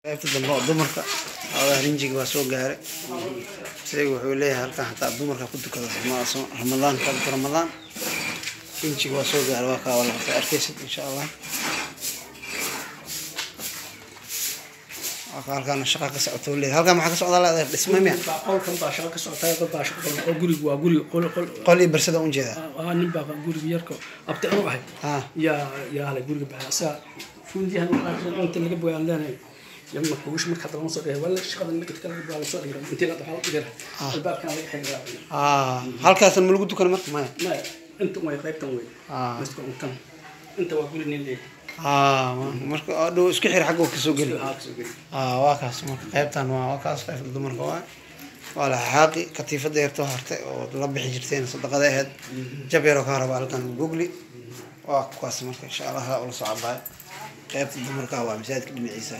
Qaybta dambe oo dumarka xoogaa rinjiga waa soo gaaray. Isaga wuxuu leeyahay halkan xataa dumarka ku tukada Ramadaanka, Ramadaan rinjiga waa soo gaaray. Waa kaa wala arkaysid insha Allah. Waa kaa halkaana shaqa ka socoto leeyahay. Halkan maxaa ka socdaa leedahay? Dhisme miya? Qolkan baa shaqa ka socotaa, dad baa shaqa oo gurigu waa guri qol qol. Qol iyo barsada un jeedaa. Nin baa guriga yarka abti anu ahay yaa halay guriga baxay asaga fundiyahan waxaa inta laga bogaan leenahay yamma kuush marka hadda lama soo dhigay wala shaqada laga kala baa la soo dhigay intii la dhaxal dhigay albaabkan laga xiray. Halkaasan ma lagu tukana marka maya? Maya, inta way qaybtan way masjidka untan inta waa guri nin leeyahay. Marka dhow isku xir xagga kasoo geli. Kasoo geli. Waa kaas marka qaybtan waa kaas qaybta dumarka waa la xaaqi katiifada yartoo hartay oo la bixi jirteen sadaqada ahayd jab yaroo kaa raba halkan gogli. Waa kuwaas marka insha Allah ula soo cabaay. Qaybta dumarka waa masaajidka dhinaciisa.